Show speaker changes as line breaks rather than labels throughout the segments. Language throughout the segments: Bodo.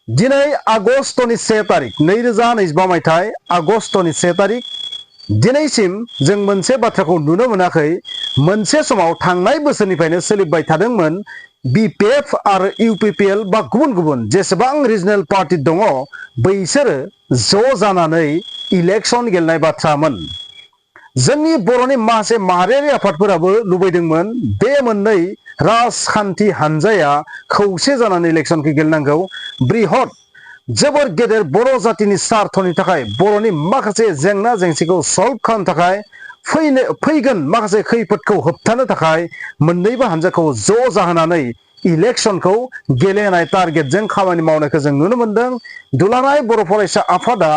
दिनै आगष्टनि 1 तारिख 2025 मायथाइ आगष्टनि 1 तारिख दिनैसिम जों मोनसे बाथ्राखौ नुनो मोनाखै मोनसे समाव थांनाय बोसोरनिफ्रायनो सोलिबाय थादोंमोन BPF आरो UPPL बा गुबुन गुबुन जेसेबां रिजनेल पार्टी दङ बैसोरो ज' जानानै इलेक्शन गेलेनाय बाथ्रामोन। जोंनि बर'नि माखासे माहारियारि आफादफोराबो लुबैदोंमोन बे मोननै राजखान्थि हानजाया खौसे जानानै इलेक्शनखौ गेलेनांगौ बृहत जोबोर गेदेर बर' जातिनि स्वार्थनि थाखाय बर'नि माखासे जेंना जेंसिखौ सल्भ खालामनो थाखाय फैगोन माखासे खैफोदखौ होबथानो थाखाय मोननैबो हानजाखौ ज' जाहोनानै इलेक्शनखौ गेलेनाय टारगेटजों खामानि मावनायखौ जों नुनो मोनदों। दुलाराय बर' फरायसा आफादा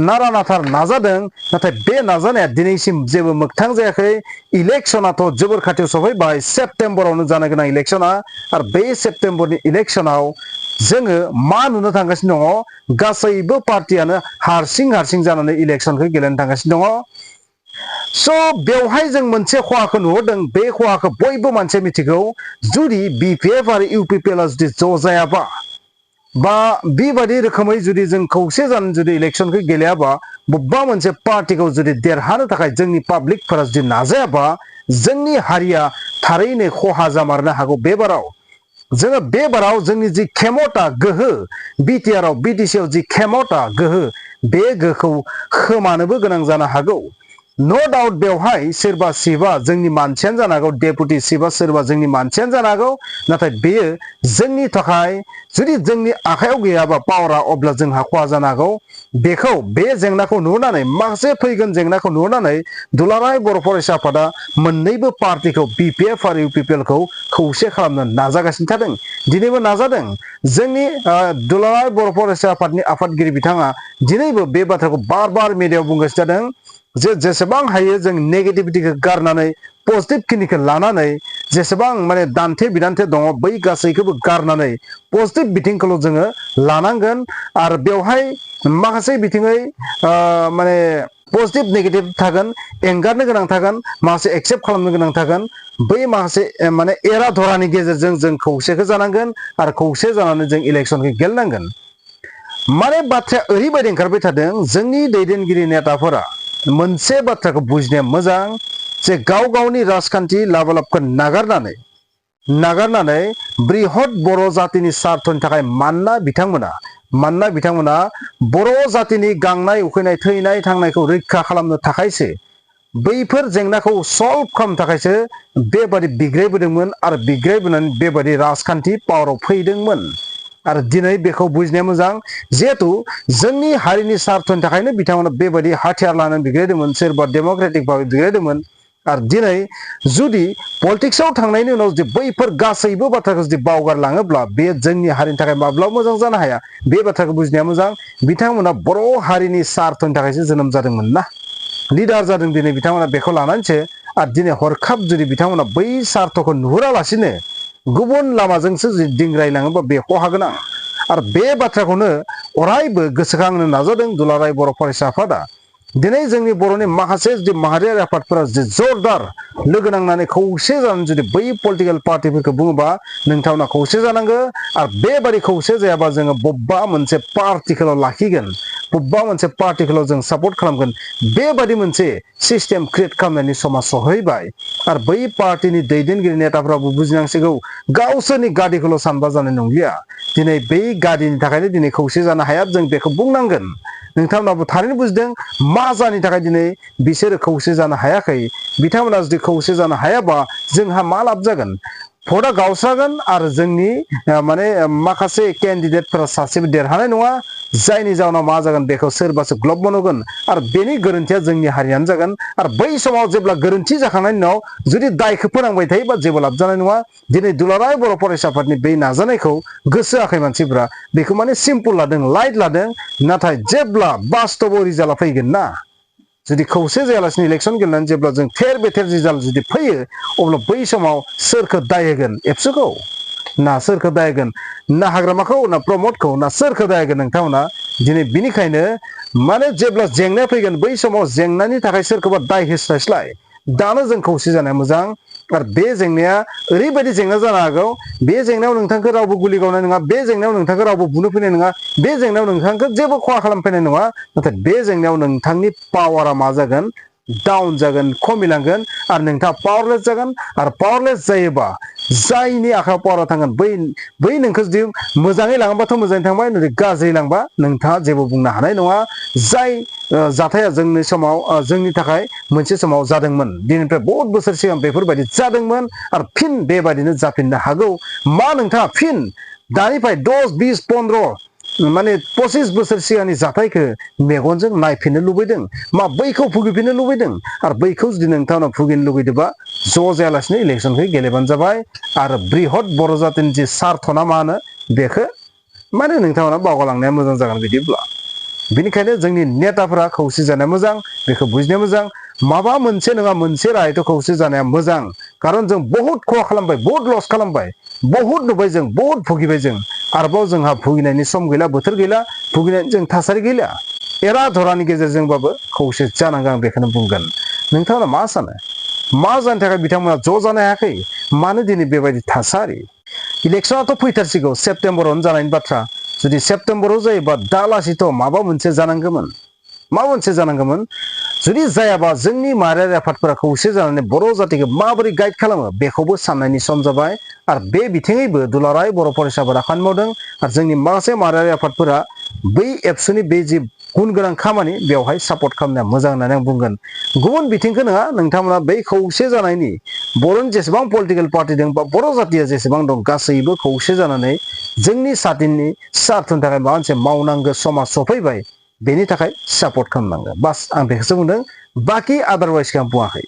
नारा नाथार नाजादों नाथाय बे नाजानाया दिनैसिम जेबो मोगथां जायाखै। इलेक्शनाथ' जोबोर खाथियाव सफैबाय सेप्तेम्बरावनो जानो गोनां इलेक्शना आरो बे सेप्तेम्बरनि इलेक्शनाव जोङो मा नुनो थांगासिनो दङ गासैबो पार्टियानो हारसिं जानानै इलेक्शनखौ गेलेनो थांगासिनो दङ। स' बेवहाय जों मोनसे खहाखौ नुहरदों बे खहाखौ बयबो मानसिया मिथिगौ जुदि BPF आरो UPPL जुदि ज' जायाबा बा बेबायदि रोखोमै जुदि जों खौसे जानानै जुदि इलेक्शनखौ गेलेयाबा बबेबा मोनसे पार्टीखौ जुदि देरहानो थाखाय जोंनि पाब्लिकफोरा जुदि नाजायाबा जोंनि हारिया थारैनो खहा जामारनो हागौ। बेबाराव जोङो बेबाराव जोंनि जि खेमता गोहो BTR आव BTC आव जि खेमता गोहो बे गोहोखौ खोमानोबो गोनां जानो हागौ। नो डाउट बेवहाय सोरबा सिबा जोंनि मानसियानो जानो हागौ डेपुटि सिबा सोरबा जोंनि मानसियानो जानो हागौ नाथाय बेयो जोंनि थाखाय जुदि जोंनि आखायाव गैयाबा पावारा अब्ला जोंहा खहा जानो हागौ। बेखौ बे जेंनाखौ नुहुरनानै माखासे फैगोन जेंनाखौ नुहुरनानै दुलाराय बर' फरायसा आफादा मोननैबो पार्टीखौ BPF आरो UPPL खौ खौसे खालामनो नाजागासिनो थादों दिनैबो नाजादों। जोंनि दुलाराय बर' फरायसा आफादनि आफादगिरि बिथाङा दिनैबो बे बाथ्राखौ बार मिडियायाव बुंगासिनो जादों जे जेसेबां हायो जों नेगेटिभिटिखौ गारनानै पजिटिभ खिनिखौ लानानै जेसेबां माने दान्थे बिदान्थे दङ बै गासैखौबो गारनानै पजिटिभ बिथिंखौल' जोङो लानांगोन आरो बेवहाय माखासे बिथिङै माने पजिटिभ नेगेटिभ थागोन एंगारनो गोनां थागोन माखासे एक्सेप्ट खालामनो गोनां थागोन बै माखासे माने एरा धरानि गेजेरजों जों खौसेखौ जानांगोन आरो खौसे जानानै जों इलेक्शनखौ गेलेनांगोन। माने बाथ्राया ओरैबायदि ओंखारबाय थादों जोंनि दैदेनगिरि नेताफोरा मोनसे बाथ्राखौ बुजिनाया मोजां जे गाव गावनि राजखान्थि लाबा-लाबखौ नागारनानै बृहत बर' जातिनि स्वार्थनि थाखाय मानोना बिथांमोना बर' जातिनि गांनाय उखैनाय थैनाय थांनायखौ रैखा खालामनो थाखायसो बैफोर जेंनाखौ सल्भ खालामनो थाखायसो बेबादि बिग्रायबोदोंमोन आरो बिग्रायबोनानै बेबादि राजखान्थि पावाराव फैदोंमोन। आरो दिनै बेखौ बुजिनाया मोजां जिहेथु जोंनि हारिनि स्वार्थनि थाखायनो बिथांमोना बेबायदि हाथियार लानानै बिग्रायदोंमोन सोरबा डेम'क्रेटिक भाबै बिग्रायदोंमोन आरो दिनै जुदि पलिटिक्सआव थांनायनि उनाव जुदि बैफोर गासैबो बाथ्राखौ जुदि बावगारलाङोब्ला बे जोंनि हारिनि थाखाय माब्लाबा मोजां जानो हाया। बे बाथ्राखौ बुजिनाया मोजां बिथांमोना बर' हारिनि स्वार्थनि थाखायसो जोनोम जादोंमोन ना लिडार जादों दिनै बिथांमोना बेखौ लानानैसो आरो दिनै हरखाब जुदि बिथांमोना बै स्वार्थखौ नुहुरालासिनो गुबुन लामाजोंसो जुदि दिंग्रायलाङोबा बे खहा गोनां आरो बे बाथ्राखौनो अरायबो गोसोखांनो नाजादों दुलाराय बर' फरायसा आफादा। दिनै जोंनि बर'नि माखासे जुदि माहारियारि आफादफोरा जुदि जरदार लोगो नांनानै खौसे जानानै जुदि बै पलिटिकेल पार्टिफोरखौ बुङोबा नोंथांमोना खौसे जानांगौ आरो बेबादि खौसे जायाबा जोङो बबेबा मोनसे पार्टिखौल' लाखिगोन बबेबा मोनसे पार्टिखौल' जों सापर्ट खालामगोन बेबादि मोनसे सिस्टेम क्रिएट खालामनायनि समा सहैबाय आरो बै पार्टिनि दैदेनगिरि नेताफ्राबो बुजिनांसिगौ गावसोरनि गादिखौल' सानबा जानाय नंलिया दिनै बै गादिनि थाखायनो दिनै खौसे जानो हाया जों बेखौ बुंनांगोन। नोंथांमोनाबो थारैनो बुजिदों मा जानि थाखाय दिनै बिसोरो खौसे जानो हायाखै बिथांमोना जुदि खौसे जानो हायाबा जोंहा मा लाब जागोन भटआ गावस्रागोन आरो जोंनि माने माखासे केन्डिडेटफोरा सासेबो देरहानाय नङा जायनि जाउनाव मा जागोन बेखौ सोरबासो ग्लब मोनगोन आरो बेनि गोरोन्थिया जोंनि हारियानो जागोन आरो बै समाव जेब्ला गोरोन्थि जाखांनायनि उनाव जुदि दायखौ फोनांबाय थायोबा जेबो लाब जानाय नङा। दिनै दुलाराय बर' फरायसा आफादनि बे नाजानायखौ गोसो होआखै मानसिफ्रा बेखौ माने सिम्पोल लादों लाइट लादों नाथाय जेब्ला बास्तबाव रिजाल्टआ फैगोन ना जुदि खौसे जायालासिनो इलेक्सन गेलेनानै जेब्ला जों थेर बेथेर रिजाल्ट जुदि फैयो अब्ला बै समाव सोरखौ दाय होगोन एबसुखौ ना सोरखौ दाय होगोन ना हाग्रामाखौ ना प्रमदखौ ना सोरखौ दाय होगोन नोंथांमोना दिनै बिनिखायनो माने जेब्ला जेंनाया फैगोन बै समाव जेंनानि थाखाय सोरखौबा दाय होस्लायस्लाय दानो जों खौसे जानाया मोजां आरो बे जेंनाया ओरैबायदि जेंना जानो हागौ बे जेंनायाव नोंथांखौ रावबो गुलि गावनाय नङा बे जेंनायाव नोंथांखौ रावबो बुनो फैनाय नङा बे जेंनायाव नोंथांखौ जेबो खहा खालामफैनाय नङा नाथाय बे जेंनायाव नोंथांनि पावारा मा जागोन डाउन जागोन खमिलांगोन आरो नोंथाङा पावारलेस जागोन आरो पावारलेस जायोबा जायनि आखायाव पावारा थांगोन बै नोंखौ जुदि मोजाङै लाङोबाथ' मोजाङै थांबाय जुदि गाज्रि लांबा नोंथाङा जेबो बुंनो हानाय नङा जाय जाथाया जोंनि समाव जोंनि थाखाय मोनसे समाव जादोंमोन दिनैनिफ्राय बहुत बोसोर सिगां बेफोरबायदि जादोंमोन आरो फिन बेबायदिनो जाफिननो हागौ मा नोंथाङा फिन दानिफ्राय 10 20 15 माने 25 बोसोर सिगांनि जाथायखौ मेगनजों नायफिननो लुबैदों मा बैखौ भुगिफिननो लुबैदों आरो बैखौ जुदि नोंथांनाव भुगिनो लुबैदोंबा ज' जायालासिनो इलेक्सनखौ गेलेबानो जाबाय आरो बृहत बर' जातिनि जि सार्थना मा होनो बेखौ माने नोंथांमोना बावगारलांनाया मोजां जागोन बिदिब्ला बेनिखायनो जोंनि नेताफोरा खौसे जानाया मोजां बेखौ बुजिनाया मोजां माबा मोनसे नङा मोनसे रायथ' खौसे जानाया मोजां खारन जों बहुत खहा खालामबाय बहुत लस खालामबाय बहुत नुबाय जों बहुत भुगिबाय जों आरोबाव जोंहा भुगिनायनि सम गैला बोथोर गैला भुगिनायनि जों थासारि गैला एरा धरानि गेजेरजोंबाबो खौसे जानांगौ आं बेखौनो बुंगोन नोंथांमोना मा सानो मा जानो थाखाय बिथांमोना ज' जानो हायाखै मानो दिनै बेबायदि थासारि इलेक्सनाथ' फैथारसिगौ सेप्तेम्बरावनो जानायनि बाथ्रा जुदि सेप्तेम्बराव जायोबा दालासिथ' माबा मोनसे जानांगौमोन माबा मोनसे जानांगौमोन जुदि जायाबा जोंनि माहारियारि आफादफोरा खौसे जानानै बर' जातिखौ माबोरै गाइड खालामो बेखौबो साननायनि सम जाबाय आरो बे बिथिङैबो दुलाराय बर' फरायसाफोरा खामानि मावदों आरो जोंनि माखासे माहारियारि आफादफोरा बै एबसुनि बे जि गुन गोनां खामानि बेवहाय सापर्ट खालामनाया मोजां होननानै आं बुंगोन गुबुन बिथिंखौ नङा नोंथांमोना बै खौसे जानायनि बर'नि जेसेबां पलिटिकेल पार्टि दं बा बर' जातिया जेसेबां दं गासैबो खौसे जानानै जोंनि सातिनि सार्थनि थाखाय माबा मोनसे मावनांगौ समा सफैबाय बेनि थाखाय सापर्ट खालामनांगौ बास आं बेखौसो बुंदों बाखि आदारवाइसखौ आं बुङाखै